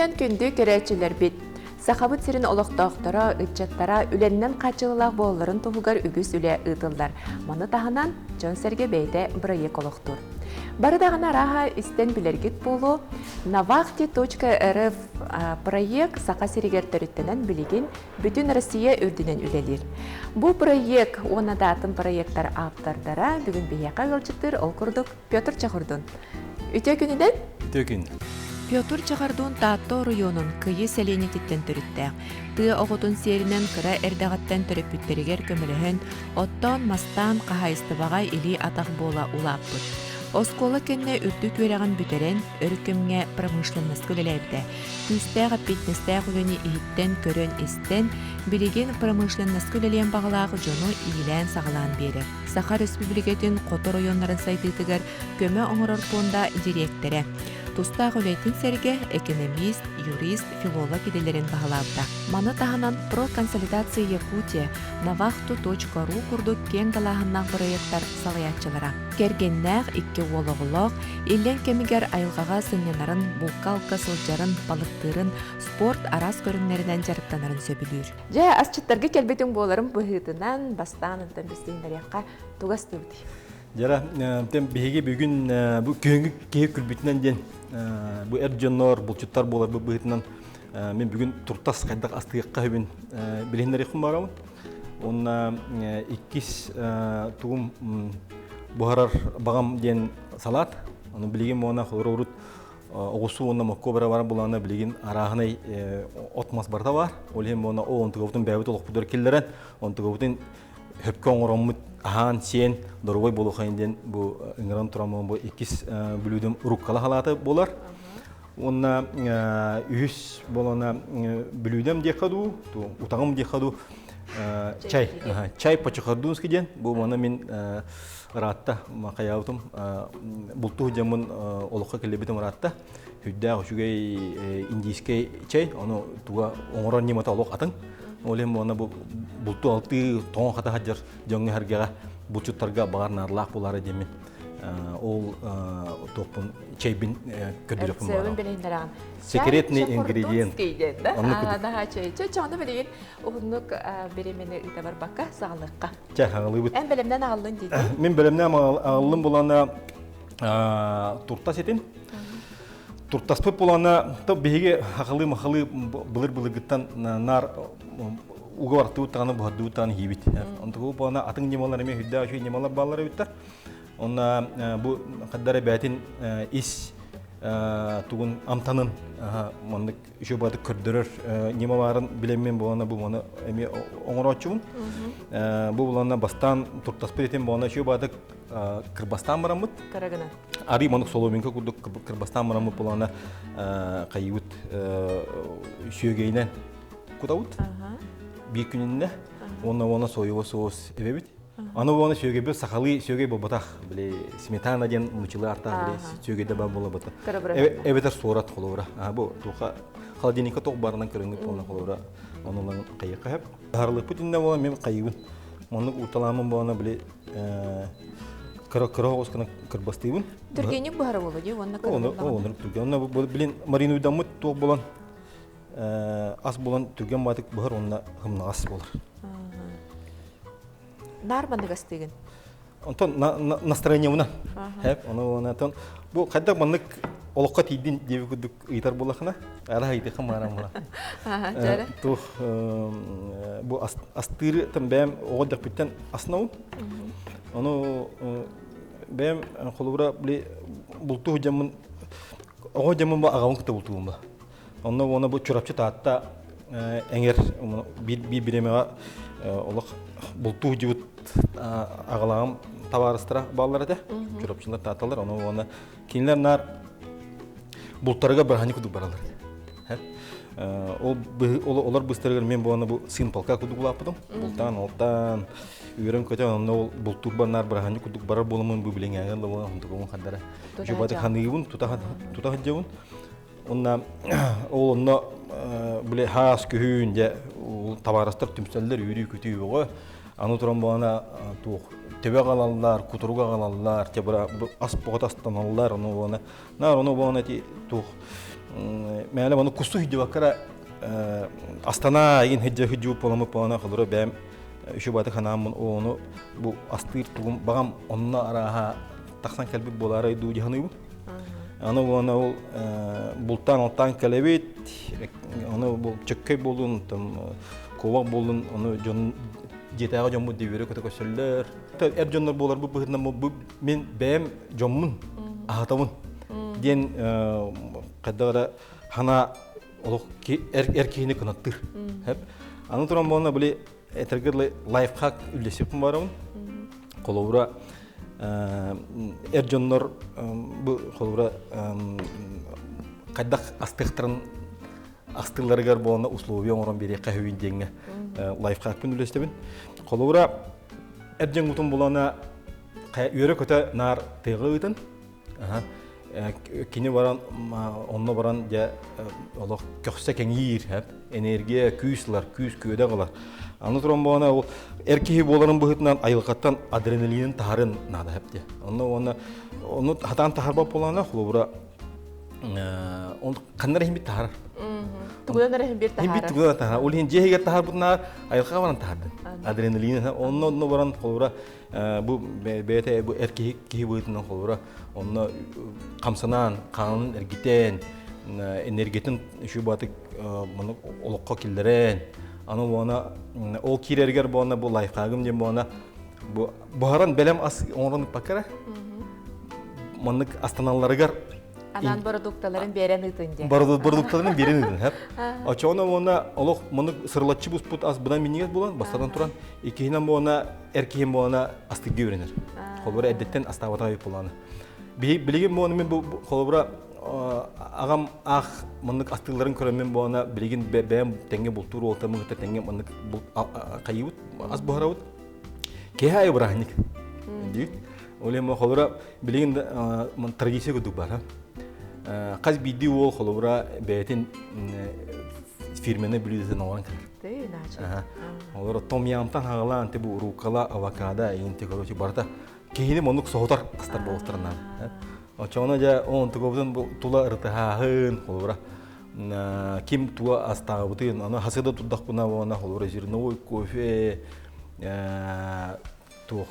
күнүнэн күндү көрөөччүлэрбит! Сахабыт сирин олохтоохторо, ыччаттара үлэннэн хааччыллаах буолалларын туһугар үгүс үлэ ыытыллар. Маны таһынан, дьон-сэргэ бэйэтэ бырайыак олохтуур. Бары даҕаны арааһа истэн билэргит буолуо, навахти.рф проект Саха сиригэр төрүттэнэн билигин бүтүн Россия үрдүнэн үлэлиир. Бу проект уонна да атын проектар ааптардара бүгүн биһиэхэ ыалдьыттыыр ол курдук Петр Чехордун. Үтүө күнүнэн! Үтүө күн! Петр Чехордун Таатта оройуонун Кыйы сэлиэнньэтиттэн төрүттээх. Тыа оҕотун сиэринэн кыра эрдэҕиттэн төрөппүттэригэр көмөлөһөн, оттоон-мастаан хаһаайыстыбаҕа илии-атах буола улааппыт. Оскуола кэннэ үрдүк үөрэҕин бүтэрэн, өр кэмҥэ промышленноска үлэлээбитэ. Күүстээх эппиэтинэстээх үлэни иһиттэн көрөн-истэн, билигин промышленноска үлэлиэн баҕалаах дьону иилээн-саҕалаан биэрэр. Саха Өрөспүүбүлүкэтин хоту оройуоннарын сайдыытыгар көмө оҥорор пуонда дириэктэрэ. Тустаах үлэтин сэргэ экономист, юрист, филолог идэлэрин баһылаабыта. Маны таһынан Про консолидация Якутия, Навахту.ру курдук киэҥ далааһыннаах бырайыактар салайааччылара. Кэргэннээх, икки уол оҕолоох, иллэҥ кэмигэр айылҕаҕа сынньанарын, булка-алка сылдьарын, балыктыырын, спорт араас көрүҥнэринэн дьарыктанарын сөбүлүүр. Дьэ, асчыттарга кэлбитиҥ буоларын быһыытынан, бастаан онтон билсиһиннэриэххэ тугу астыыбытый? Дьара, биһиги бүгүн бу күһүҥҥү киһи күлбүтүнэн диэн бу эр дьоннор, булчуттар буолар быһыытынан мен бүгүн туртас хайдах астыахха сөбүн билиһиннэриэхпин баарабын. Уонна иккис тугум буһарар баҕам диэн салаат. Ону билигин муона холоруурут оҕусу уонна мокко бара бар булаана билигин арааһынай от-мас барыта бар. Ол иһин буона о онтугабытын бэйэбит олохпутугар киллэрэн, онтугабытын хөпкө оҥороммут аһаан-сиэн доруобай буолуохайын диэн бу ыҥыран тураммын бу иккис бүлүүдүм руккала халаата буолар. Уонна үһүс буолана бүлүүдэм диэххэ дуу, утаҕым диэххэ дуу чай. Чай по-чехордунски диэн. Бу маны мин ыраатта хайаабытым бултуу дьаммын олоххо кэлбитим ыраатта. Хүддээх үчүгэй индийскэй чэй, ону туга оҥорор ньымата олох атын. Ол иһин уонна бу бултуу алтыы тоҥо хата сылдьар дьоҥҥо сэргэҕэ булчуттарга баҕар наадалаах буолаары диэммин ол туохпун чэйбин көрдөрүөхпүн баҕарабын. билиһиннэрэҕин. Секретный ингредиент. Оннук Наһаа чэй. Чэ, чону билигин уһуннук бириэмэни ыыта барбакка саҕалыахха. Чэ, хаҕалыыбыт. Эн бэлэмнэн аҕаллын диэтин. Мин бэлэмнээн аҕаллым булана туртас этин. Туртаспыт булана то биһиги хахалыы-махалыы былыр-былыргыттан наар уга бартыбыт даҕаны буһардыбыт даҕаны иһиибит. Онтугу буолана атын ньымалар эмиэ үрдээх үчүгэй ньымалар бааллар эбиттэр. Онно бу хаддара бээтин ис тугун амтанын маннык үчүгэй баҕатык көрдөрөр ньыма баарын билэммин буолана бу маны эмиэ оҥорооччубун. Бу булана бастаан туртаспыт этим буолана үчүгэй баҕатык кырбастаан бараммыт. Кыра гына. Арыы маннык соломинка курдук кырбастаан бараммыт булана хайыбыт сүөгэйинэн кутабыт. Биир күнүннэ уонна уонна соевый соус эбэбит. Аны уонна сүөгэйбит сахалыы сүөгэй буолбатах. Били сметана диэн мучилы артаах били сүөгэй да баар буолабыта. Эбэтэр суорат холобура. Бу туха холодильникка туох барынан көрөҥҥүт буолна холобура онулан хайыахха сөп. Харылыкпыт иннэ буолан мен хайыбын. Оннук уталаамын буолана били кыра кыра оҕус гына кырбастыыбын. Түргэнник буһара буолуо дии уонна Оннук түргэн. Онно билин маринуйдаммыт туох буолан ас буолан түргэн баатык буһар уонна хымнаҕас буолар. Наар маннык астыыгын? Онтон настроениебына. Хэп, ону онтон бу хайдах маннык олоххо тиийдин диэби курдук ыйытар буоллахына, ара ыйытыахха маарам була. Туох бу астыыры там бэйэм оҕо дэхпиттэн аснабын. Ону бэйэм холобура били бултуу дьаммын оҕо дьаммын бу аҕабын кытта бултуубун ба. Онно уонна бу Чурапчы Таатта эҥэр биир биир бириэмэҕэ олох бултуу дьыбыт аҕалааҕым табаарыстара бааллар этэ. Чурапчылар Таатталар ону уонна кинилэр наар бултарыга быраханньык курдук бараллар этэ. Ол олор быстарыгар мен буолана бу сын полка курдук улааппытым. Бултаан, алтаан, үөрэн-көтөн онно ол бултуурбар наар быраханньык курдук барар буоламмын бу билиҥээҥи ылла онтукабын хардара. Жубаты ханыыбын, тута тута сылдьабын. Онна ол онно били хаас күһүүн дьэ табаарыстар түмсэллэр үүрүү-күтүү бөҕө. Аны туран буолана туох төбө аҕалаллар, кутурук аҕалаллар, те бара ас боҕото астаналлар, ону буолана наар ону буолана ити туох Мээлэ маны кусту хиддибаккара Астана игин хиддэ хиддүү поламы полана холоро бэм үчү баты ханааммын ону бу астыыр тугум багам онно арааха тахсан кэлбит буолаарай дуу дьаһаныыбын. Аны уонна ол бултаан алтаан кэлэбит, ону бу чөккөй буолун, там куобах буолун, ону дьон дьиэтээҕи дьоммут дебүөрэ көтө көсөллөр. Эр дьоннор буоларбыт быһыытынан бу мин бэйэм дьоммун аһатабын диэн хайдах эрэ хана олох эр киһини кынаттыыр. Аны туран буолна били этэргэ дылы лайфхак үллэсиппин барабын. Холобура эр дьоннор бу холобура хайдах астыахтарын астыыларыгар буолна условия оҥорон биэриэххэ үһүбүн диэҥҥэ лайфхакпын үллэстэбин. Холобура эр дьоҥҥутун булана үөрэ-көтө наар тыаҕа ыытын. Кини баран онно баран дьэ олох көхсө кэҥиир энергия күүс ылар күүс күөдэх ылар аны туран буолана ол эр киһи буоларын быһыытынан айылҕаттан адреналинын таһарын наада хэпте онно уонна ону хатаан таһарбат буолана холобура он ханнар иһин бит таһарар тугунан эрэ иһин бир таһаарар тугунан таһаарар ол иһин дьиэ иһигэр таһаарбытынаар айылҕаҕа баран таһардын адреналин онно онно баран холобура бу бэйэтэ бу эр киһи киһи быһыытынан холобура онно хамсанаан хаанын эргитэн энергиятын үчүгэй баатык олоххо киллэрэн аны уона ол киирэригэр буолна бу лайфхагым диэн буолна бу буһаран бэлэм ас оҥорон ыппакка эрэ маннык астаналларыгар Анаан бородуукталарын биэрэн ыытын диэн. Бородуукталарын биэрэн ыытын, хэп. Очоҕуна уонна олох маннык сырылаччы буспут ас быдан минньигэс буолан, бастатан туран, иккиһинэн буолана эр киһим буолана астыгыы үөрэнэр. Холобура эрдэттэн астаабатах эбит буолааны. Билигин буолана мин бу холобура аҕам аах маннык астыыларын көрөммүн буолана билигин бэйэм тэҥҥэ бултуур уолтаммын кытта тэҥҥэ маннык хайыыбыт, ас буһарабыт. Киһи айы бырааһынньык. Диит. Ол эми холобура билигин традиция курдук бар. Хас биирдии уол холобура бэйэтин фирменный блюдотын оҥорон кэлэр. Олор том ямтан хагалаан бу руккола, авокадо, инти короче барыта киһини монук соһутар астар буолуктарынан. Очоҕуна дьэ онтугобутун тула ырытыһааһын холобура ким туга астаабытын, аны хасыда турдахпына уонна холобура зерновой кофе туох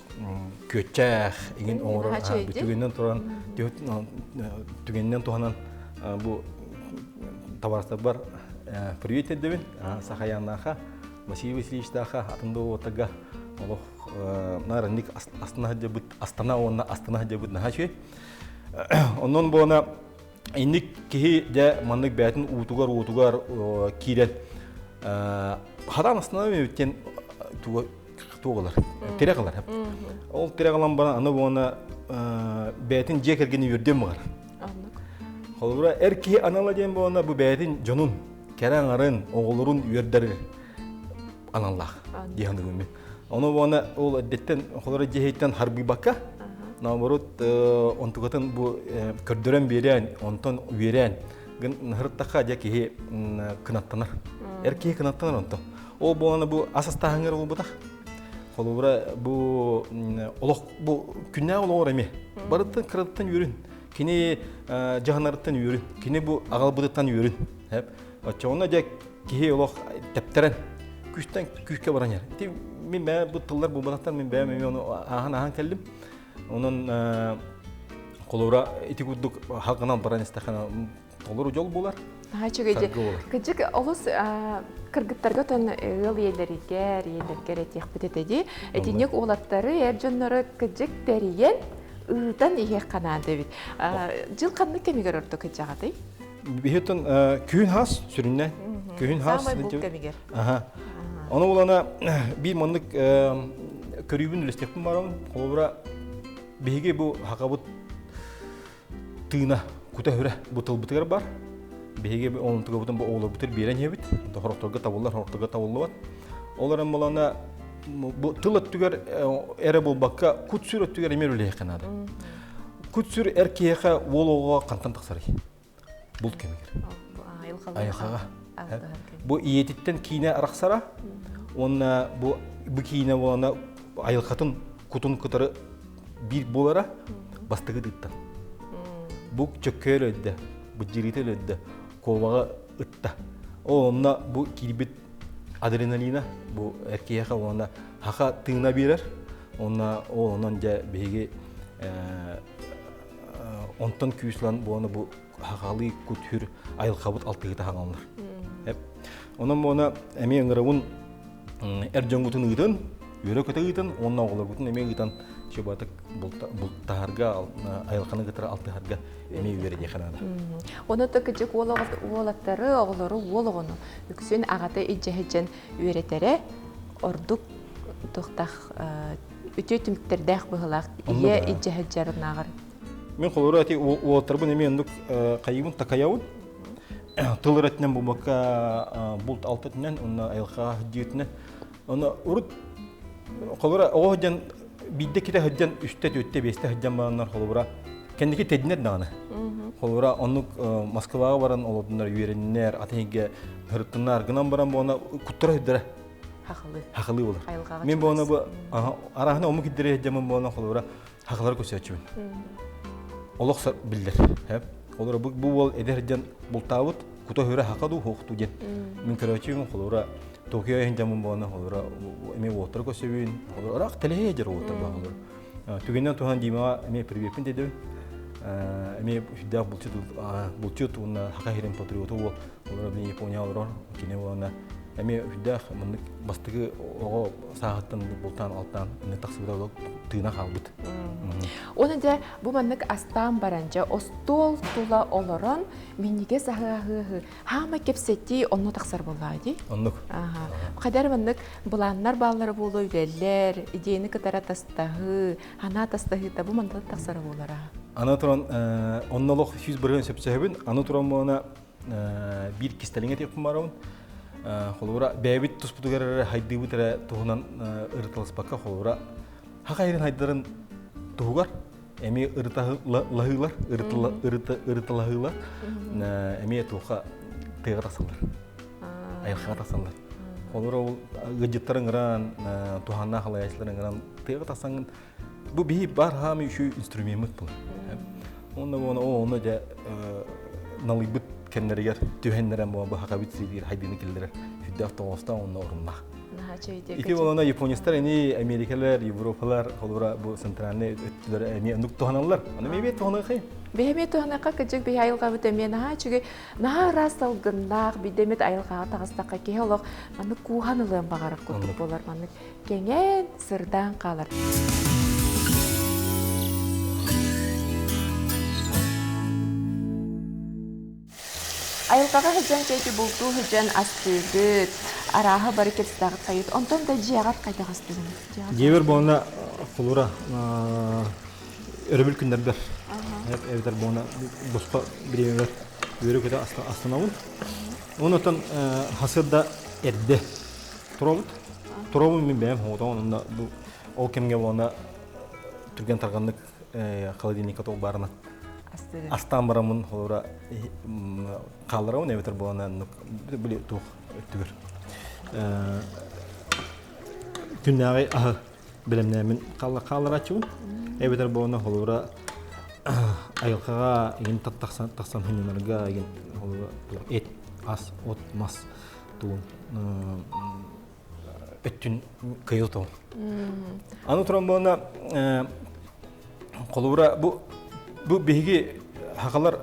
күөччээх иҥин оҥорор түгэнинэн туран түгэнинэн туһанан бу табаарыстарбар привет эрдэбин Сахаяннаха Василий Васильевичтааха атын да уоттарга олох наар астана сылдьабыт астана уонна астана сылдьабыт наһаа үчүгэй онон буона инник киһи дьэ маннык бэйэтин уутугар уутугар киирэн хараан астана диэн туга туох ылар тирэх ылар ол тирэх ылан баран аны уонна бэйэтин дьиэ кэргэнин үөрдүөн баҕар холобура эр киһи анала диэн буолана бу бэйэтин дьонун кэрэ аҥарын оҕолорун үөрдэр аналлаах дии саныыбын мин ону уонна ол эрдэттэн холобура дьиэһиттэн харбыйбакка наоборот онтукатын бу көрдөрөн биэрэн онтон үөрэн гын дьэ киһи кынаттанар эр киһи кынаттанар онтон Ол буолана бу ас астааһыҥҥар буолбатах. Холобура бу олох бу күннээх олоҕор эмиэ. Барыттан кыраттан үөрүн. Кини дьаһанарыттан үөрүн. Кини бу аҕалбытыттан үөрүн. Оччоҕуна дьэ киһи олох тэптэрэн күүстэн күүскэ баран иһэр. Ити мин бэйэ бу тыллар буолбатахтар мин бэйэм эмиэ ону ааһан-ааһан кэллим. Онон холобура ити курдук халҕанан баран истэххинэ толору дьол буолар. Наһаа үчүгэй дии. Кырдьык олус кыргыттарга отон ыал ийэлэригэр, ийэлэргэр этиэхпит этэ дии. Итинник уолаттары, эр дьоннору кырдьык тэрийэн, ыытан иһиэххэ наада эбит. Дьыл ханнык кэмигэр ордук кырдьаҕатай? Биһиттэн күһүн хас сүрүннээн. Күһүн хас. Саамай булт кэмигэр. Аха. Ону булана биир маннык көрүүбүн үлэстиэхпин барабын. Холобура биһиги бу хакабыт тыына кута-хүрэ бу тылбытыгар бар. Биһиги онтугабытын бу оҕолорбутугар биэрэн иһэбит. Хорохторго табыллар, хорохторго табыллыбат. Ол эрэн булана бу тыл өттүгэр эрэ буолбакка кут-сүр өттүгэр эмиэ үлэлиэххэ наада. Кут-сүр эр киһиэхэ уол оҕоҕо хантан тахсарый? Булт кэмигэр. Айылҕаҕа. Бу ийэтиттэн киинэ арахсара уонна бу бу киинэ буолана айылҕатын кутун кытары биир буолара бастакы тыыттан. Бу чөккөөр өлдө, быдьырыыта өлөддө. Куобаҕы ытта. Ол онно бу киирбит адреналина бу эр киһиэхэ уонна хаха тыына биэрэр. Онно ол онон дьэ биһиги онтон күүс ылан буону бу хахалыы кут-хүр айылҕабыт алтыһыта хаҥаллар. Онон буона эмиэ ыҥырабын эр дьоҥҥутун ыытын, үөрэ-көтө ыытын уонна оҕолоргутун эмиэ ыытан чыбатык бултаһарга, айылҕаны кытары алтыһарга эмиэ үөрэтиэхэ наада. Ону то кыдьык уолаттары, оҕолору уол оҕону үксүн аҕата илдьэһидьэн үөрэтэрэ ордук туохтаах үтүө түмүктэрдээх быһылаах ийэ илдьэһидьэрынааҕар. Мин холоро эти уолаттарбын эмиэ оннук хайыбын такайабын. Тыл ырэтинэн бубакка булт алтытынан, онно айылҕа дьиэтинэн. Онно урут холобура оҕо сылдьан биирдэ китэ сылдьан үстэ, түөртэ, биэстэ сылдьан бараннар холобура кэнники тэдинэр даҕаны. Холобура оннук Москваҕа баран олордунар үөрэннэр, атын иһгэ һырыттыннар гынан баран буона куттара сылдьара. Хахылыы. Хахылыы болар. Мен буона бу араһына омук иддere сылдьамын буона холобура хахылары көсөөччүбүн. Олох биллэр. Холобура бу бу уол эдэр дьон бултаабыт кута хүрэ хака дуу хуохту диэн. Мин көрөөччүбүн холобура Токио иһин дьаммын буолана холобура эмиэ уоттары көсөбүн холобура ыраах тэлэһийэ дьэр уоттар баа холобура. Түгэннэн туһан Димаҕа эмиэ привеппин дедим. Эмиэ сүрдээх булчут булчут уонна хака иһирин патриоту уол холобура мин Япония олорор кини уонна эмиэ сүрдээх маннык бастакы оҕо сааһыттан бултаан алтаан тахсыбыта тыына хаалбыт. Оны дьэ бу маннык астаан баран дьэ остуол тула олорон минньигэс аһы-аһы хаама кэпсэтии онно тахсар буоллаа дии. Оннук. Хадар маннык былааннар бааллара буолуо үлэлэр, идеяны кытара тастаһыы, ханаа тастаһыыта бу мантан тахсара буолара. Аны туран онно олох 100% сөпсөһөбүн. Аны туран буолана биир кистэлиҥэ этиэхпин барабын. Холобура бэйэбит туспутугар эрэ хайдыыбыт эрэ туһунан ырыталаспакка холобура хаха ирин хайдарын туһугар эмиэ ырыталаһыылар ырыталаһыылар эмиэ туохха тыаҕа тахсаллар айылҕаҕа тахсаллар холобура ол ыалдьыттар ыҥыран туһааннаах халайааччылар ыҥыран тыаҕа тахсаҥҥын бу биһи бар хаамый үчүгэй инструмеммыт буолар уонна уонна ону дьэ налыйбыт кэмнэригэр түһэннэрэн буолан бу хакабит сириир хайдыыны киллэрэр сүрдээх тоҕоостоох уонна оруннаах. Ити болона японецтар эни Америкалар, Европалар холобура бу центральный өттүлэр эмиэ оннук туһаналлар. Аны эмиэ туһаныахай. Биһи туһаныахха кыдьык биһи айылҕабыт эмиэ наһаа үчүгэй, наһаа ыраас салгыннаах, бидэмит айылҕаҕа таҕыстахха киһи олох маннык кууһан ылыан баҕарар курдук буолар, маннык кэҥээн, сырдаан хаалар. Айылҕаҕа сылдьан чэйди бултуу сылдьан астыыгыт, арааһа бары кэпсэтэҕит хайыт. Онтон да дьиэҕэр хайдах астыгын? Дьиэбэр буолна холура өрөбүл күннэрбэр эбэтэр буолна босхо бириэмэбэр үөрэ-көтө астанабын. Онтон хасыарда эрдэ туробут. Туробун мин бэйэм хоҥотоҕун онно бу ол кэмҥэ уонна түргэн тарҕаннык холодильникка туох баарына астаан бараммын холобура хаалларабын эбэтэр буолана били туох өттүгэр күннээҕи аһы бэлэмнээмин хаалларааччыбын эбэтэр буолана холобура айылҕаҕа игин тахсан тахсан хынньанарга игин холобура эт ас от мас тугун өттүн кыйыл тоҕун. Аны туран буолна холобура бу бу биһиги хахалар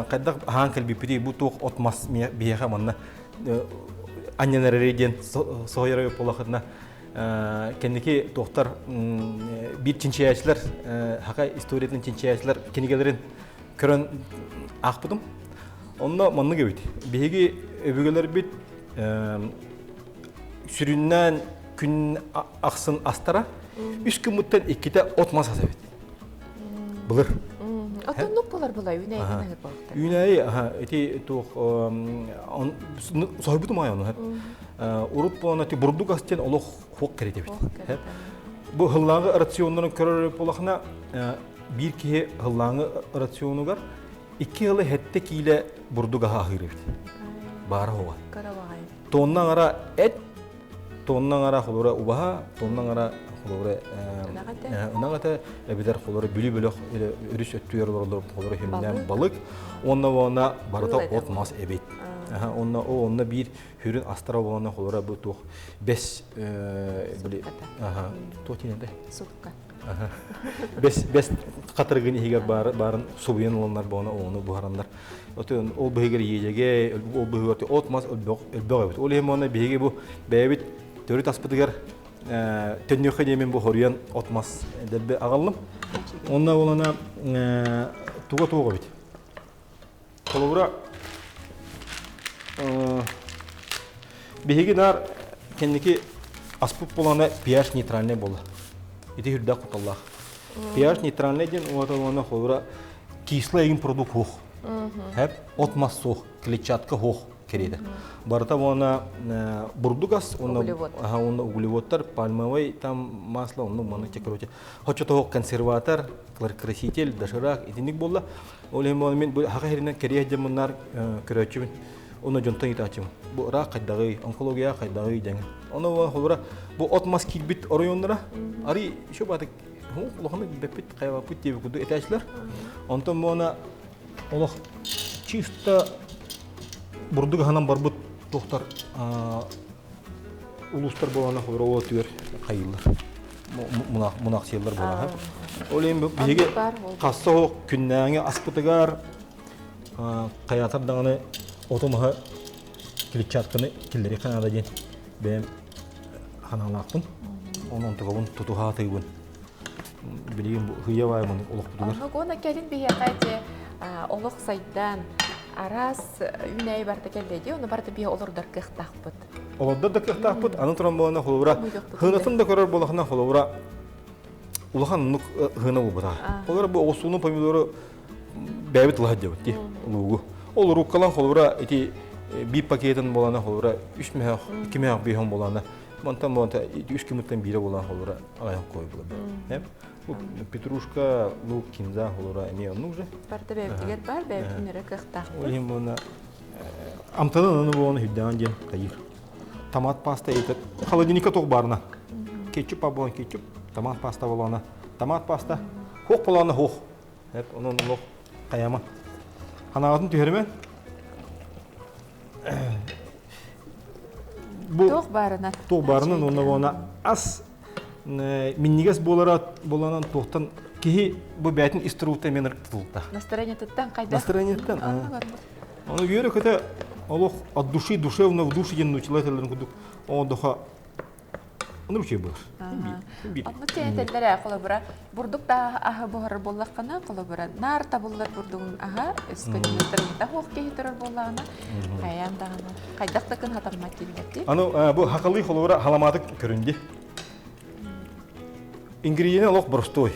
хайдах хаан кэлбиппитий бу туох от мас биһиэхэ манна анньанар диэн соһуйар буоллахытына кэнники туохтар биир чинчийээччилэр хака историятын чинчийээччилэр кинигэлэрин көрөн аахпытым. Онно маннык эбит. Биһиги өбүгэлэрбит сүрүннээн күн ахсын астара үс күммүттэн иккитэ от мас ас эбит. Былыр. Отоннук болар була үүнээйи аһыр буолуктар. Үүнээйи аха ити туох соһуйбутум аай ону. Урут буолан ити бурдук ас диэн олох хуок кэрит эбит. Бу хыллааҕы рационнарын көрөр буолахына биир киһи хыллааҥы рационугар икки ыалы хэттэ киилэ бурдук аһа аһыыр эбит. Баара хоҕа. Тонна аҥара эт, тонна аҥара холура убаһа, тонна аҥара Холобура ынах этэ, эбэтэр холобура Бүлүү бөлөх өрүс өттүгэр олороллор холобура сүрүннээн балык. Уонна уонна барыта от мас эбит. Онно онно биир хүрүн астара болана холобура бу туох бэс били туох диэн Сукка. Бэс бэс хатырыгын иһигэр баарын субуйан ыланнар буона ону буһараннар. Отон ол быһыгар иэдьэгэ, ол быһыгар от мас өлбөх эбит. Ол иһин уонна биһиги бу бэйэбит төрүт аспытыгар төннүөххэ диэмин бу хоруйан от мас дэлби аҕаллым. Онно олана туга туох эбит. Холобура биһиги наар кэнники аспыт буолана pH нейтральный буолла. Ити үрдээх куталлаах. pH нейтральный диэн уоталана холобура кислый эгин продукт хуох. Хэп от мас суох, клетчатка хуох кэриэтэ. Барыта уонна бурдук ас, уонна уонна углеводтар, пальмовый там масло, оннук маны короче. Хочотоох консерватор, краситель, доширак итинник буолла. Ол иһин мин бу хаха иһиринэн кэриэс дьоммуннар көрөөччүбүн. Онно дьонтон ыытааччыбын. Бу ыраах хайдаҕый, онкология хайдаҕый диэн. Ону холобура бу от мас киирбит оройуоннара арый еще баатык улаханнык билбэппит, хайабаппыт диэбит курдук этээччилэр. Онтон буона олох чисто бурдук аһынан барбыт туохтар улуустар буолана холобура түөр хайыыллар мунаахсыйаллар буолаха. Ол иһин биһиги хасса оһох күннээҥи аспытыгар хайаатар даҕаны оту-маһы клетчатканы киллэриэххэ наада диэн бэйэм ханаалаахпын. Онон онтукабын тутуһаатыыбын. Билигин бу һыйа бааймын олохпутугар. Оннук уонна кэлин биһиэхэ ити олох сайдан араас үүнээйи барыта кэллэ дии, ону барыта биһи олордор кыахтаахпыт. Олордор да кыахтаахпыт, аны туран буолана холобура, хыынатын да көрөр буолахына холобура улахан оннук хыына буолбута. Холобура бу оҕурсууну помидору бэйэбит ылаһат диэбит дии, луугу. Ол уруккалан холобура ити биир пакетын буолана холобура үс мөһөх, икки мөһөх биэһэн буолана мантан буолан үс кимыттан биирэ буолан холобура аҕайах кой буолар. Петрушка, лук, кинза холобура эмиэ оннук же. Барыта бэйэбитигэр бар, бэйэбитин өрө кыахтаахпыт. Ол иһин буолна амтанын аны буолан үрдэҕин диэн хайыыр. Томат паста этер. Холодильникка туох баарына. Кетчуп буолан кетчуп, томат паста буолана. Томат паста. Хуох буолана хуох. Эп онон олох хайама. Ханаҕатын түһэримэ. Бу туох баарынан. Туох баарынан уонна буолана ас минньигэс буолара буоланан туохтан киһи бу бэйэтин ис туругуттан эмиэ тутулта. Настроениетыттан хайдах? Настроениетыттан. Ону үөрэ-көтө олох от души душевно в душе диэн нууччалар этэллэрин курдук оҥордохо Ону үчүгэй буолар. Оннук диэн этэллэр ээ, холобура, бурдук да аһы буһарар буоллаххына, холобура, наар табыллар бурдугун аһа, өскөтүн хуох киһи турар буоллаҕына, хайаан даҕаны, хайдах да кын хатаммат дииллэр дии. Аны бу хахалыы холобура халамаатык көрүндү. Ингредиент олох боростуой.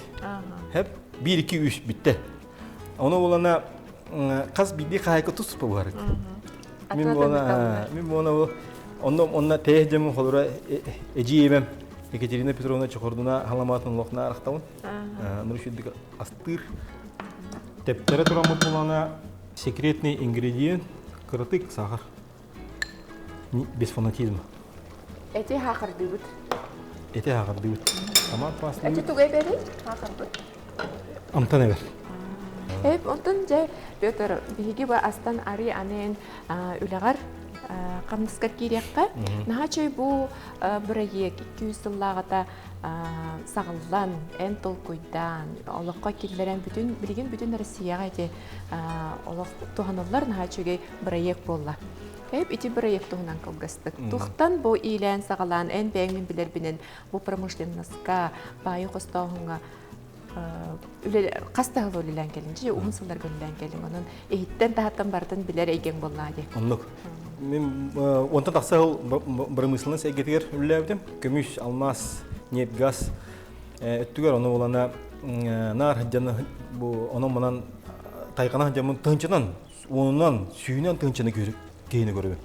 Хеп, 1 2 3 бүттэ. Ону булана хас биирдии хаһайка тус туспа буһарыт. Мин буона мин буона онно онно тэйэх дьэммин холура эдьиийэбэм Екатерина Петровна Чохордуна халамаатын олохна арахтабын. Нұршүддік астыыр. Тэптэрэ тураммыт булана секретный ингредиент кыратык сахар. Без фанатизма. Эти хаахардыыбыт. Эти хаахардыыбыт. Томат паста. Эти тугай бэрий? Хаахарбыт. Амтан эбэр. Эп, онтон дьэ, Петр, биһиги бу астан ари анен үлэҕэр хамнаскар киириэххэ. Наһаа чөй бу бырайыак 200 сыллааҕыта саҕыллан, эн толкуйдаан, олоххо киллэрэн бүтүн, билигин бүтүн Россияҕа ити олох туһаныллар наһаа үчүгэй бырайыак буолла. Эп ити бырайыак туһунан кылгастык. Тухтан бу иилээн саҕалаан эн бэйэҥ мин билэрбинэн бу промышленноска, баайы хостооһуҥҥа хас да сыл үлэлээн кэлин, дьэ уһун сылларга үлэлээн кэлин. Онон иһиттэн таһаттан барытын билэр эйгэҥ буоллаа дии. Оннук. Мин онтон тахса сыл бырамыысыланнас эйгэтигэр үлэлээбитим. Көмүс, алмаас, нефть, газ өттүгэр ону булана наар дьаны бу онон манан тайҕана дьаммын тыһынчанан уонунан сүүнэн тыһынчаны киһини көрөбүн.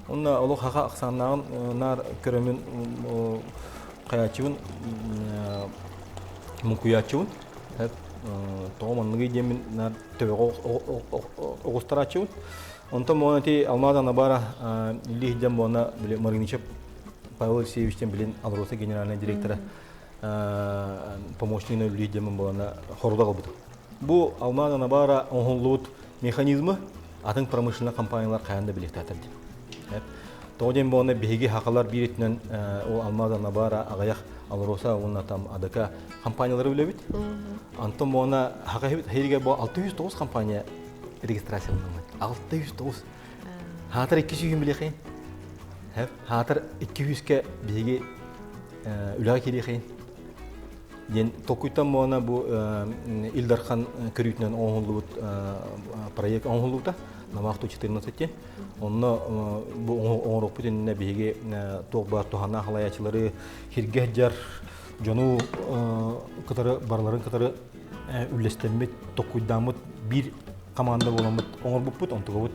Онно олох хаха ахсааннааҕын наар көрөмүн хайааччыбын муҥкуйааччыбын тоҕо манныгый диэммин наар төбөҕө оҕустарааччыбын. Онтон буолан ити Алмаз Анабара Ильич диэн буолна били Мариничев Павел Алексеевичтен билин Алроса генеральный директора. помощнигынан үлэлиир диэммин буолана хоруда ылбытым. Бу Алмаз Анабара оҥоһуллубут механизмы атын промышленнай компаниялар хайаан да билиэхтээхтэр диэн. Тоҕо диэн буолана биһиги хахалар биир өттүнэн ол Алмаз Анабара аҕыйах Алроса уонна там АДК компаниялары билэбит. Антон буолана хака хиригэр бу 609 компания регистрацияланаммыт. 609. Хаатар 200 билиэхин. Хаатар 200-ке биһиги үлэҕэ киириэхин диэн толкуйтан буолана бу Ил Дархан көрүүтүнэн оҥоһуллубут проект оҥоһуллубута Намаах 14 диэн. Онно бу оҥоруохпут иннинэ биһиги туох баар туһанаах халайааччылары хиргэ сылдьар дьону кытары барыларын кытары үллэстэммит, толкуйдааммыт биир команда буоламмыт оҥорбуппут, онтугабыт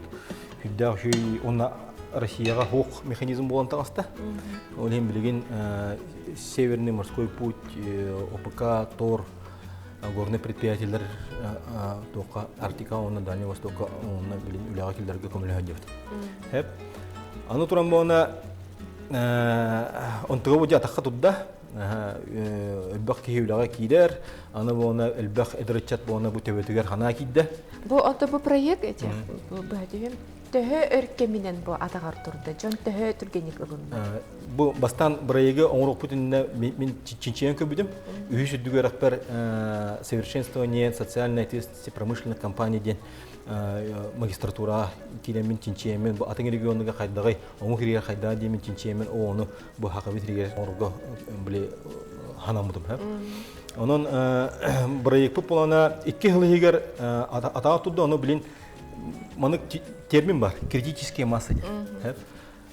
сүрдээх үчүгэй уонна Россияҕа хуох механизм буолан таҕыста. Ол иһин билигин Северный морской путь, ОПК, ТОР, горные предприятиелэр туохха Арктика уонна Дальний Востокка уонна билин үлэҕэ киллэргэ көмөлөһөн диэбит. Хэп. Аны туран буолна онтуга бу атахха турда. Элбэх киһи үлэҕэ киирэр, аны буолна элбэх эдэр ыччат буолна бу төбөтүгэр ханаа киирдэ. Бу ото бу проект эти быһа төһө өр кэминэн бу атаҕар турда, дьон төһө түргэнник ылынна? Бу бастаан проегы оҥоруохпут иннинэ мин чинчийэн көрбүтүм. Үһүс үрдүк үөрэхпэр совершенствование социальной ответственности промышленных компаний диэн магистратура киирэммин чинчийэммин бу атын регионуга хайдаҕый омук иригэр хайдаҕа диэмин чинчийэммин ону бу хакабыт иригэр оҥорго били ханаммытым. Онон проекпыт буолана икки сыл иһигэр атаҕа турда, ону билин манык термин бар, критическая масса диэн.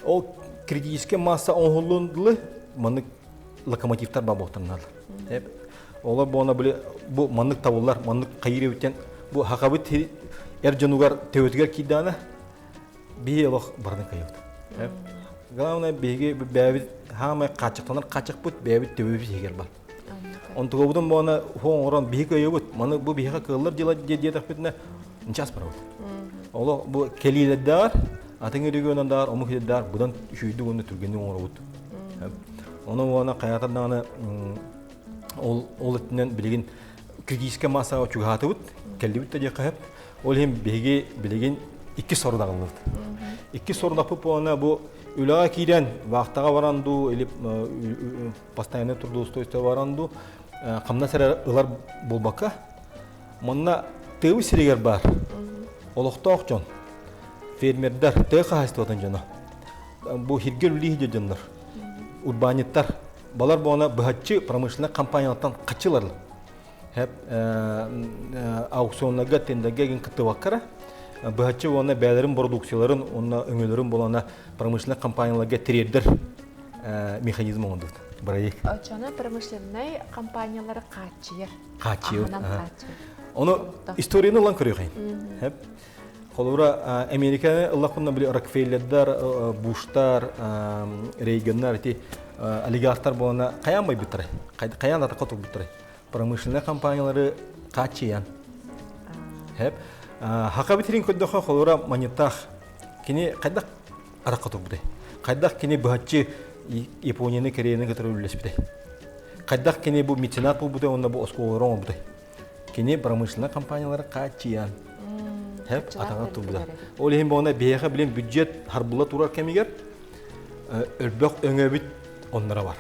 Ол критическая масса оҥоһуллуон дылы маннык локомотивтар бар буолтаннар. Олор буона били бу маннык табыллар, маннык хайыр эбиттэн бу хакабыт эр дьонугар төбөтүгэр киирдэҕинэ биһи олох барытын кыайабыт. Главное биһиги бэйэбит хаамай хааччахтанар хааччахпыт бэйэбит төбөбүт иһигэр бар. Онтугабытын буона хуон оҥорон биһи кыайабыт. Маны бу биһиэхэ кыаллар дьыла диэтэхпитинэ нчас барабыт. Олох бу кэлиилэрдээҕэр атын регионандаҕар омук сирдээҕэр быдан үчүгэйдик уонна түргэнник оҥоробут. Ону уонна хайаатар даҕаны ол ол өттүнэн билигин критическэй массаҕа чугаһаатыбыт, кэллибит да диэххэ сөп. Ол иһин биһиги билигин икки сорудаҕыллыбыт. Икки сорудахпыт буолана бу үлэҕэ киирэн вахтаҕа баран дуу или постоянное трудоустройство баран дуу хамнас эрэ ылар буолбакка манна тыабы сиригэр баар олохтоох дьон фермердэр тыа хаһаайыстыбатын дьоно бу хиргэ үлэлии дьоннор урбаанньыттар балар буолана быһаччы промышленнай компаниялартан хаччылар Хэп аукционнарга, тендергэ игин кыттыбаккара быһаччы уонна бэйэлэрин продукцияларын уонна өҥөлөрүн булана промышленнай компанияларга тириэрдэр механизм оҥордубут проект. Оччону промышленнай компаниялары хааччыйар. Хааччыйар. Ону историяны ылан көрүөххэ. Хэп. Холобура, Американы ыллахпына били Рокфеллердар, Буштар, Рейганнар ити олигархтар буолана хайаан байбыттарай? Хайаан атакка турбуттарай? Промышленнай компаниялары хааччыйан. Хэп. Хака битирин көрдөхө холобура маньыттаах кини хайдах атакка турбутай? Хайдах кини быһаччы Японияны, Кореяны кытары үллэспитэй? Хайдах кини бу меценат буолбутай уонна бу оскуолалары оҥорбутай? Кини промышленнай компаниялары хааччыйан хэп атаҕа турбута. Ол иһин буолна биһиэхэ билин бюджет харбыла турар кэмигэр өлбөх өҥөбүт оннора бар.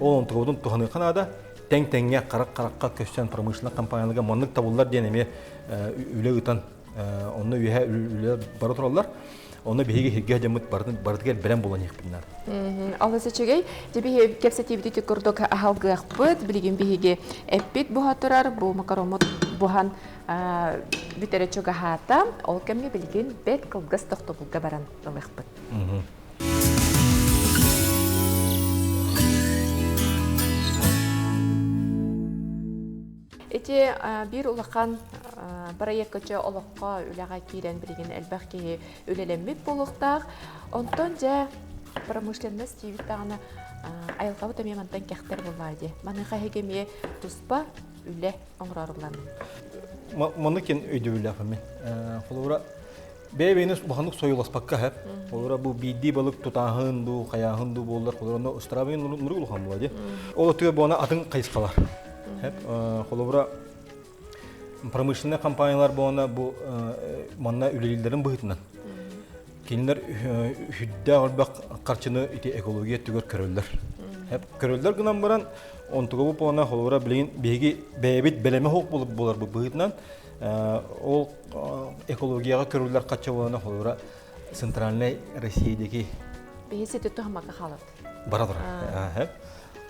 Ол онтугубутун туһаныахха наада. Тэҥ-тэҥҥэ харах-харахха көссөн промышленнай компанияларга маннык табыллар диэн эмиэ үлэ ыытан онно үөһэ үлэ бара тураллар. Онно биһиги сиргэ дьаммыт барытын барытыгар бэлэм буолан иһиэхпит наада. Олус үчүгэй. Дьэ кэпсэтиибит ити курдук аһалгыахпыт. Билигин биһиги эппит буһа турар, бу макароммут буһан бүтэрэ чугаһаата. Ол кэмҥэ билигин бэрт кылгас тохтобулга баран ылыахпыт. Ити биир улахан бырайыакка олоххо үлэҕэ киирэн билигин элбэх киһи үлэлэммит буолуохтаах. Онтон дьэ промышленность диибит даҕаны айылҕабыт эмиэ мантан кэхтэр буоллаа дии. Маныаха эһиги эмиэ туспа үлэ оҥорор булан. Маннык кин өйдөбүллээх мин. Холобура, Бэйэ-бэйэни улаханнык сойуласпакка хэп. Олора бу биирдии балык тутааһын дуу, хайааһын дуу буоллар, холобура ыстараабын нурук улахан була дии. Ол өттүгэр буона атын хайысхалар. Хэп. Холобура промышленнай компаниялар буона бу манна үлэлииллэрин быһыытынан кинилэр хүддээх элбэх харчыны ити экология өттүгэр көрөллөр. Хэп көрөллөр гынан баран онтуга бу буона холобура билигин биһиги бэйэбит бэлэмэ суох буоларбыт быһыытынан Ол экологияҕа көрүллэр хачча холура Центральной Россия диэки Биһи сити туһамакка хаалат. Бара турар.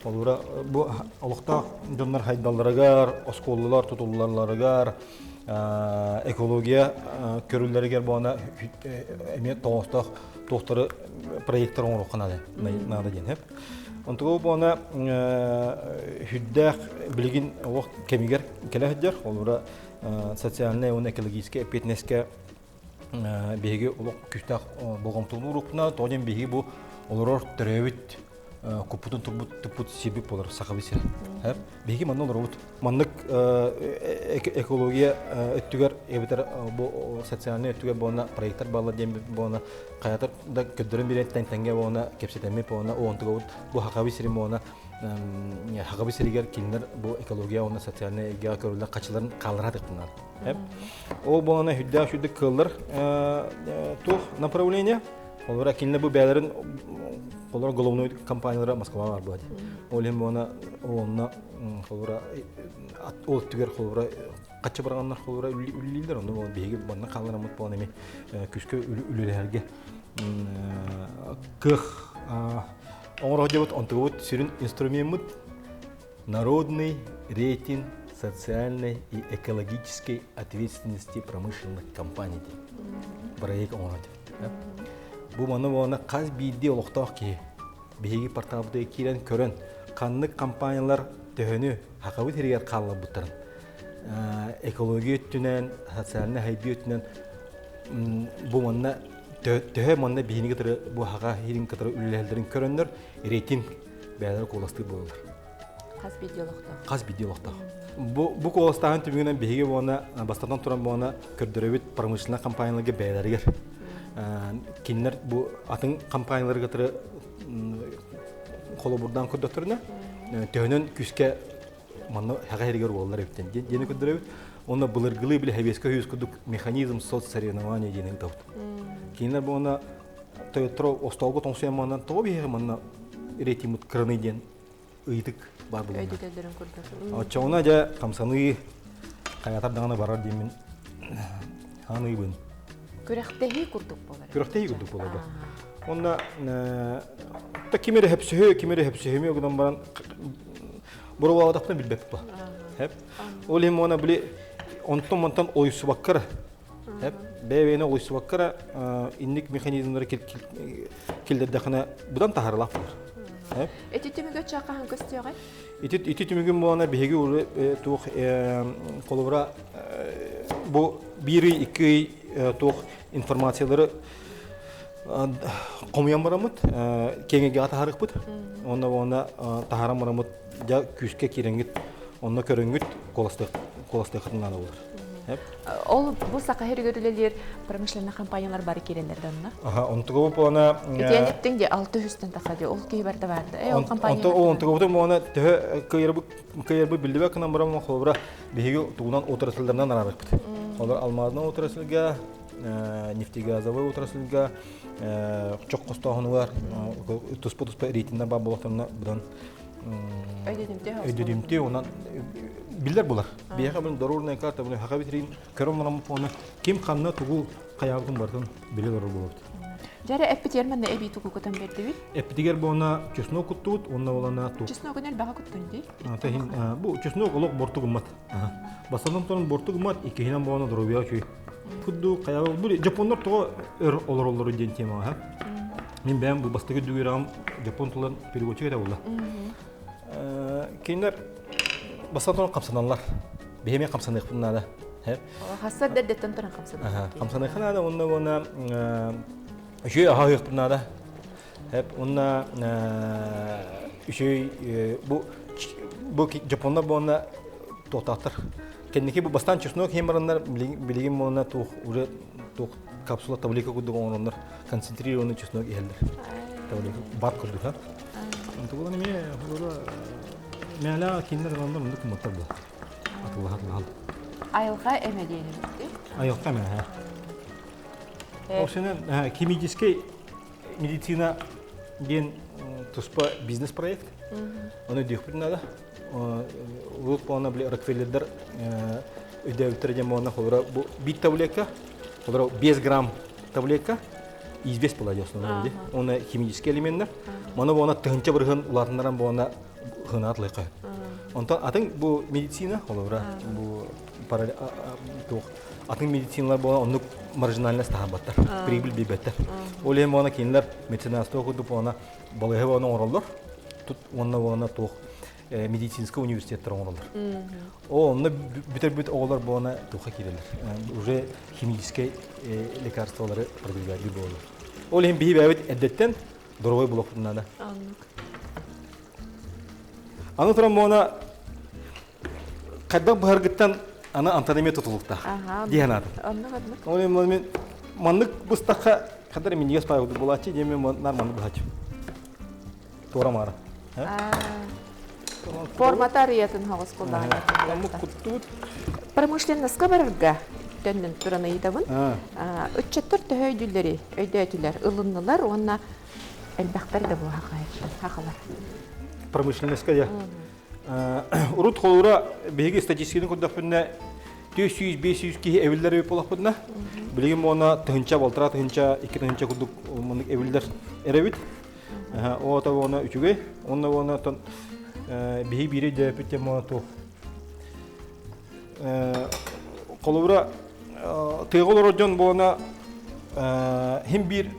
Холура бу олохтоох дьоннор хайдалларыгар, оскуолалар тутуллалларыгар, экология көрүллэригэр буона эмиэ тоҕоостоох туохтары проекттар оҥоруохха наада наада диэн хэп. Онтуга буона хүддээх билигин олох кэмигэр кэлэ сылдьар. Холобура социальнай уонна экологическай эппиэтинэскэ биһиги олох күүстээх болҕомтону уурукпуна, тоҕо диэн биһиги бу олорор төрөөбүт куппутун турбут туппут сирбит буолар сахабыт сирэ. Биһиги манна олоробут. Маннык экология өттүгэр эбэтэр бу социальнай өттүгэр буолна проекттар бааллар диэн буолна хайатар да көрдөрөн биэрэн тэҥҥэ буолна кэпсэтэммит буолна оонтугабыт бу хахабыт сирин буолна хахабыт сиригэр кинилэр бу экология уонна социальнай эйгэҕэ көрүллэр хачыларын хааллара тыктынар. Ол буолана хүддээх сүрдүк кыаллар туох направление Олора кинилэр бу бэйэлэрин олор головной компаниялара Москваҕа бар буолар. Ол иһин буона онно холобура ол өттүгэр холобура хаччы бараганнар холобура үллүүллэр онно биһиги манна хааллараммыт буолан эми күскэ үлэлэһэргэ кыах оҥоро дьабыт онтугубут сүрүн инструмеммыт народный рейтинг социальной и экологической ответственности промышленных компаний диэн проект оҥоро Бу маны уонна хас биирдии олохтоох киһи биһиги порталбытыгар киирэн көрөн ханнык компаниялар төһөнү хахабыт сиригэр хаалларбыттарын экология өттүнэн, социальнай хайдыы өттүнэн бу манна төһө манна биһини кытары бу хаха иһин кытары үлэлэһэллэрин көрөннөр рейтинг бэйэлэрэ куоластыыр буолаллар. Хас биирдии олохтоох. Хас биирдии олохтоох. Бу, бу куоластааһын түмүгүнэн биһиги уонна бастатан туран буона көрдөрөбүт промышленнай компанияларга бэйэлэригэр. Кинилэр бу атын компанияларга кытары холобурдаан көрдөхтөрүнэ төһөнөн күүскэ манна хэҕэ иһигэр уоллар эбиттэн диэни көрдөрөбүт. Онно былыргылыы били хэбиэскэ хүйүс курдук механизм соцсоревнования диэни ыытабыт. Кинилэр буона тойотторо остоолго тоҥсуйан манна тоҕо биһиэхэ манна рейтингмыт кыраны диэн ыйытык баар буолуо. Өйдөтөллөрүн курдук. Оччоҕуна дьэ хамсаныы хайатар даҕаны барар диэммин ханыыбын. Күрэхтэһии курдук буолар. Күрэхтэһии курдук буолар. Онно та ким эрэ хөпсөһү, ким эрэ хөпсөһүмү гынан баран боруобалаатахпына билбэппит ба. Хэп. Ол иһин уона били онтон-мантан ойсубаккара Хэп. Бэйэ-бэйэни олуйсубаккара инник механизмнары киллэрдэххинэ быдан таһаарылаах буолар. Ити түмүгү чаахаһан көстүөҕэй? Ити ити түмүгүн буолана биһиги уже туох холобура бу биир ый, икки ый туох информациялары хомуйан бараммыт, киэҥ эйгэҕэ таһаарыахпыт. Онно уонна таһааран бараммыт дьэ күүскэ киирэҥҥит, онно көрөҥҥүт куоластыаххытын наада буолар. Ол бу Саха сиригэр үлэлиир промышленнай компаниялар бары киирэллэр да онно? Аха, онтуга бу плана Итиэн иттиҥ дии 600-тэн тахса дии, ол киһи барыта баарда. Э, ол компания Онто ол онтугабытын буолана төһө кыайарбыт кыайарбыт биллибэт гынан баран холобура биһиги тугунан отрасльдарынан араарбыт. Олор алмаазынан отрасльга, нефтегазовый отрасльга, чох хостооһунугар туспа-туспа рейтиннэр баар буолуохтарына быдан Өйдөтүмтүө онон биллэр булар. Биһиэхэ бу дорожная карта бу хака битрин көрөн баран фона ким ханна тугу хайаабытын барытын биле олорор буолабыт. Дьэрэ эппитигэр манна эбии тугу кутан бердибит? Эппитигэр буона чеснок куттубут, онно болана туг. Чесногун элбэҕи куттун дии. Тахин бу чеснок олох борту гыммат. Бастатан туран борту гыммат, иккиһинэн буона здоровья үчүгэй. Кудду хайаабы бу жапоннар тоҕо өр олороллору диэн темаҕа. Мин бэйэм бу бастакы дүгүрэҕим жапон тылын переводчик этэ буолла. Кинилэр бастатан туран хамсаналлар. Биһи эмиэ хамсаныахпын наада. Хассар дэрдэттэн туран хамсаныахпын. Хамсаныахха наада уонна уонна үчүгэй аһаһыахпын наада. Уонна үчүгэй бу бу жапоннар буонна туохтаахтар. Кэнники бу бастаан чеснок иһин бараннар билигин буолна туох уже туох капсула таблетка курдук оҥороннор концентрированный чеснок иһэллэр. Таблетка бат курдук ха. Онтугулан эмиэ олора мээлээ кинилэр ыланнар оннук кымматтар буол. Атыллаһа атыллаһал. Айылҕа эмэ диэн эбит. Айылҕа эмэ ха. Ол сенен химическэй медицина диэн туспа бизнес-проект. Оны диэхпит надо. Урут буолана били Рокфеллердер өйдөөбүттэрэ диэн буолана холобура бу биир таблетка, холобура 5 грамм таблетка известь была основном ди. Оны химический элементтер. Маны буолана тыһынча бырыһын улаатыннаран буолана хынаат лайка. Онтон атын бу медицина холобура бу туох атын медициналар буолан оннук маржинальность таһаарбаттар, прибыль биэрбэттэр. Ол иһин буолана кинилэр меценатство курдук буолана балыыһа буолан оҥороллор. Тут уонна буолана туох медицинскэй университеттар оҥороллор. О, онно бүтэрбит оҕолор буолана туохха киирэллэр. Уже химическэй лекарстволары продвигать буолаллар. Ол иһин биһи бэйэбит эрдэттэн дорогой булуохпутун наада. Аны туран буолана хайдах быһаргыттан аны антан эмиэ тутулуктаах дии санаатым. Ол иһин мен маннык быстахха хаддар минньигэс паайы буолааччы диэн мен нар маннык быһааччы. Туора маара. Формата арыйатын хоҕус куллаҕын. Куттубут. Промышленноска барарга төннөн туран ыйытабын. Ыччаттар төһө өйдүүллэри өйдөөтүлэр, ылыннылар уонна элбэхтэр да буоха хахалар. Промышленноска я. Урут холура биһиги статистиканы көрдөхпүнэ 400-500 киһи эбиллэр эбит буоллахпытына, билигин уонна тыһынча, балтараа тыһынча, икки тыһынча курдук маннык эбиллэр эрэбит. Оото уонна үчүгэй, уонна уонна оттон биһи биири өйдөөппүт диэн буолан туох. Холобура тыаҕа олорор дьон буолана хим биир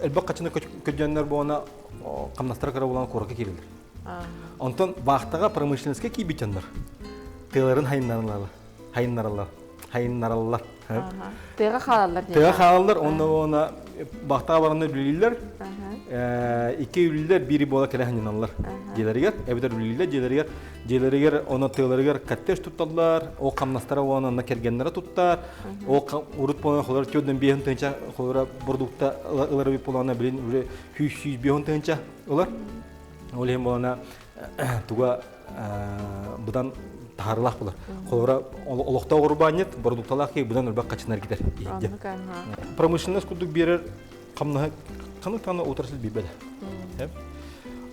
элбэх хачыны көдьөннөр буолана хамнастара кыра буолан куоракка киирэллэр. Онтон баахтаҕа промышленноска киирбит дьоннор тыаларын хайыннараллар, хайыннараллар, хайыннараллар. Тыаҕа хаалаллар. Тыаҕа хаалаллар, онно уонна баахтаҕа бараннар үлэлииллэр. Икки үлэлииллэр, биири буола кэлэ ханньаналлар дьиэлэригэр, эбэтэр үлэлииллэр дьиэлэригэр, дьиэлэригэр онно тыаларыгар коттедж тутталлар, ол хамнастара уонна онно кэргэннэрэ туттар, ол урут буолан холор төрдөн биэһин тыһыынча холора бородуукта ылар эбит буолаҕына билин уже 100 тыһыынча ылар. Ол иһин буолана туга быдан таһаарылаах булар. Холобура олохтоох урбаанньыт бородуукталаах киһи быдан элбэх хачынар китэр иһирдьэ. Промышленность курдук биэрэр хамнаһы ханнык даҕаны отрасль билбэтэ.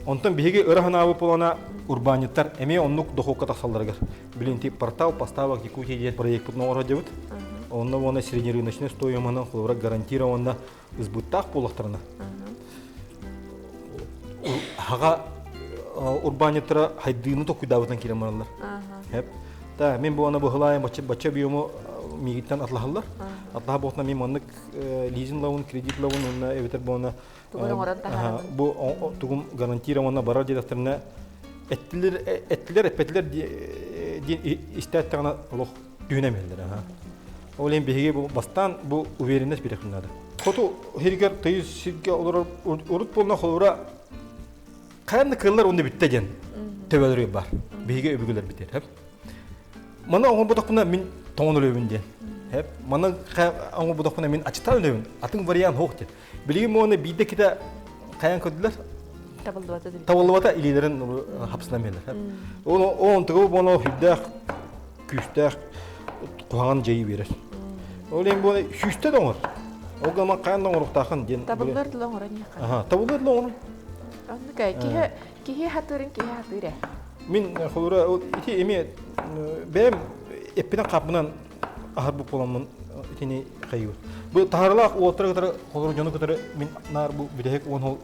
Онтон биһиги ыра санаабыт буолана урбаанньыттар эмиэ оннук дохуокка тахсалларыгар. Билин портал поставок Якутии диэн проекпытын оҥоро сылдьабыт. Онно уонна среднерыночная стоимоһынан холобура гарантированно ысбыттаах буоллахтарына хаҕа урбаанньыттара хайдыыны токуйдаабытынан киирэн бараллар. Та мен буана быһылаайын бачча бачча объему миигиттэн атлаһаллар. Атлаһа буотна мен маннык лизинг лавын, кредит лавын уонна эбэтэр буона бу тугум гарантированно барар диэтэхтэринэ эттилер эттилер эппэтилер диэн истээттаҕына олох түһүнэ эмэллэр. Ол иһин биһиги бу бастаан бу уверенность биэриэхпин наада. Хоту сиригэр тыйыс сиргэ олорор урут буолна холобура хайан да кыыллар онно бүттэ диэн төбөлөрү бар. Биһиги өбүгэлэрбит диэн. Маны оҥорботохпуна мин тоҥон өлөбүн диэн. Маны оҥорботохпуна мин ачытан өлөбүн. Атын вариант суох диэн. Билигин моны биирдэ кита хайан көрдүлэр. Табыллыбата. Табыллыбата илиилэрин хапсынан биэрдилэр. Ол онтугу боно хүрдээх күүстээх куһаҕан дьайыы биэрэр. Ол иһин бу сүүстэ да оҥор. Ол гынан хайан да оҥоруохтааххын диэн. Табыллар тыла оҥорон иһэххин. Аха, табыллар тыла оҥорон. Оннук киһи киһи хатыырын киһи хатыыр ээ. Мин холура ити эмиэ бэйэм эппинэн хаппынан аһарбыт буоламмын итини хайыыбын. Бу таһарылаах уолаттары кытары холору дьону кытары мин наар бу бүтэһик уон хол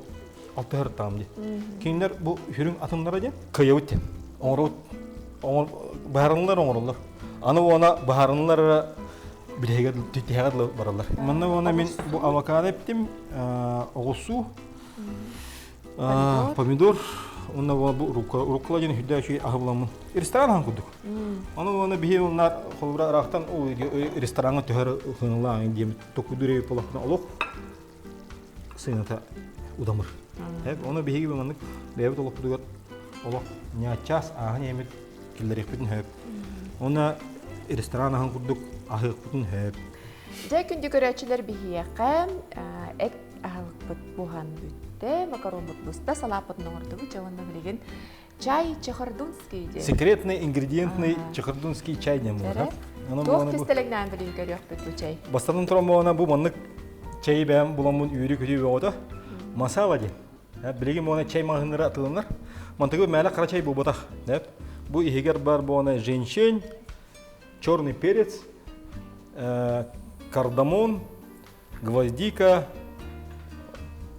алтыһар дии. Кинилэр бу сүрүн атыннара диэн кыайабыт диэн. Оҥоробут быһаарынылар оҥороллор. Аны уона быһаарынылар эрэ бүтэһигэр тиһэҕэр дылы бараллар. Манна уона мин бу авокадо эптим, оҕурсуу, помидор, уонна бу руккола диэн үрдэ үчүгэй аһы буламмын. Ресторан аһын курдук. Аны уона биһи оннар холобура ыраахтан рестораҥҥа түһэр хыналаан диэн токуйдуур эбит буоллахпына олох сыаната удамыр. Ону биһиги маннык бэйэбит олохпутугар олох ньаачаас ааһан иһэммит киллэриэхпитин сөп. Уонна ресторан аһын курдук аһыахпытын сөп. Дьэ, күндү көрөөччүлэр биһиэхэ эт аһылыкпыт буһан бүттэ, макароммут буста, салааппытын оҥордубут. Дьэ, уонна билигин чай чехардунский диэн. Секретный ингредиентный чехардунский чай диэн буолар. Туох кистэлэҥнээн билигин көрүөхпүт бу чай? Бастатан туран буолана бу маннык чайы бэйэм буламмын үөрүү-көтүү бөҕөтө. Масала диэн. Билигин буолана чай маҕаһыыннара атыыланар. Мантыгы мээлэ хара чай буолбатах. Бу иһигэр бар буолана женьшень, черный перец, кардамон, гвоздика,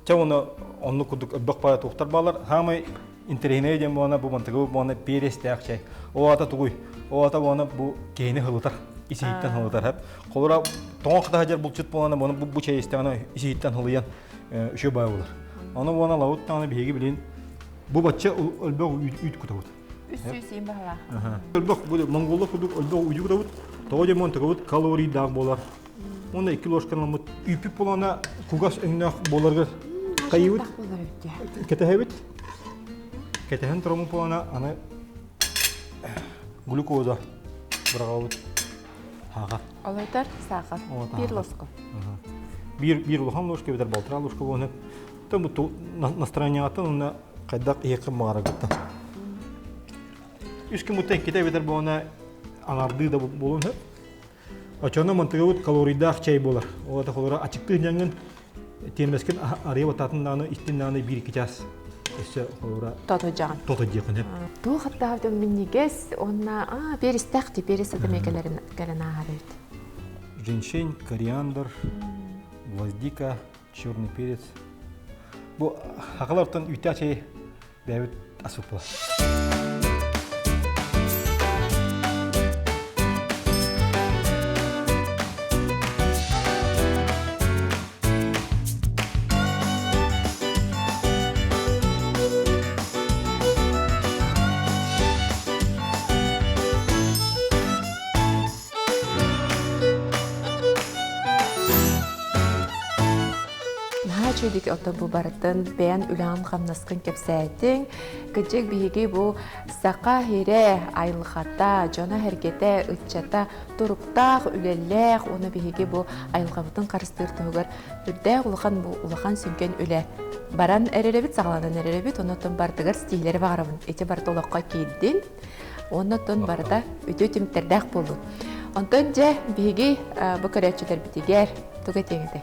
чэ уонна оннук курдук өрбөх баайа туохтар баалар. Хаамай интэриэһинэй диэн буолана бу мантыгы буолана перестээх чай. Ол аата тугуй? Ол аата буолана бу киһини хылытар, ис-иһиттэн хылытар. Холура тоҥо хата сылдьар булчут буолана буну бу чай истэҕинэ ис-иһиттэн хылыйан үчүгэй баай болар. Ону буолана лабыт даҕаны биһиги билин бу бачча өлбөх үүт кутабыт. Үс сүүс баһылаах. Өлбөх бу монголлар курдук өлбөх үүтү кутабыт. Тоҕо диэн тыгабыт калорийдаах буолар. Уонна икки ложкаламмыт үүппүт буолана кугас өҥнөөх буоларыгар хайыбыт. Кэтэһэбит. Кэтэһэн тураммыт буолана аны глюкоза быраҕабыт. Саахар. Олойтар саахар. Биир ложка. Биир биир улахан ложка эбэтэр балтараа ложка буолан Та бу настроениятын уонна хайдах иһиэххин баҕараргыттан. Үс күн муттан иккитэ эбэтэр буолана аҥардыы да буолуон сөп. Оччоно мантыгыбыт калорийдаах чэй буолар. Ол это холоро ачыктыы дьаҥҥын тиэмэскин арыйа батаатын даҕаны истин даҕаны биир икки чаас өссө холоро тото дьаҕын. Тото диэххин сөп. Туох аттаабытым минньигэс уонна аа перестээх ти перес атым кэлэрин кэлэн ааһар эбит. Женьшень, кориандр, гвоздика, черный перец. Бу хахалартан үүттээх чэй бэйэбит асыппыла. Наһаа үчүгэй оттон бу барытын бэйэн үлэҕин-хамнаскын кэпсээтиҥ. Кырдьык биһиги бу саха иһирэ, айылҕата, дьоно-сэргэтэ, ыччата туруктаах, үлэлээх уонна биһиги бу айылҕабытын харыстыыр туһугар үрдээх улахан бу улахан сүҥкэн үлэ баран эрэрэбит, саҕаланан эрэрэбит. Онон барытыгар ситиһиилэри баҕарабын. Ити барыта олоххо киирдин. Уонна оттон барыта үтүө түмүктэрдээх буоллун. Онтон дьэ биһиги бу көрөөччүлэрбитигэр тугу этиэҥ этэй?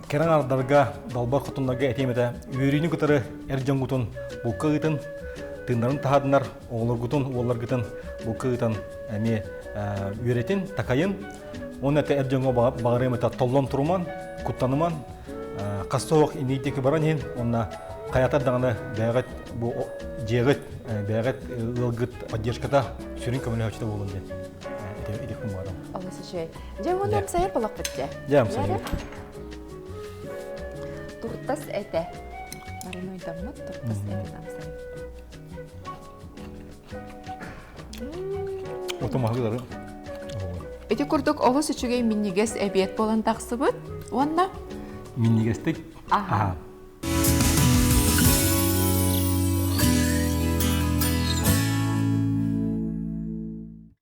Кэрэн ардарга, далбар хотуннарга этиэм этэ, үөрүүнү кытары эр дьоҥҥутун булка ыытын, тыыннарын таһаадынар, оҕолоргутун, уолларгытын булка ыытан эмиэ үөрэтин, такайын. Уонна этэ эр дьоҥҥо баҕарыам этэ толлон туруман, куттаныман, хас суох инники диэки баран иһин, уонна хайатар даҕаны бэйэҕит бу дьиэҕит, бэйэҕит ыалгыт поддержката сүрүн көмөлөһөөччүтэ буолун диэн ити кумаарым. Олус үчүгэй. Дьэ уонна амсайар болохпут дьэ. Дьэ амсайар. Туртас этэ. Маринуйдаммыт туртас этин амсайар. Оту маһыгылары. Ити курдук олус үчүгэй минньигэс эбиэт буолан тахсыбыт. Уонна минньигэстик. Аха.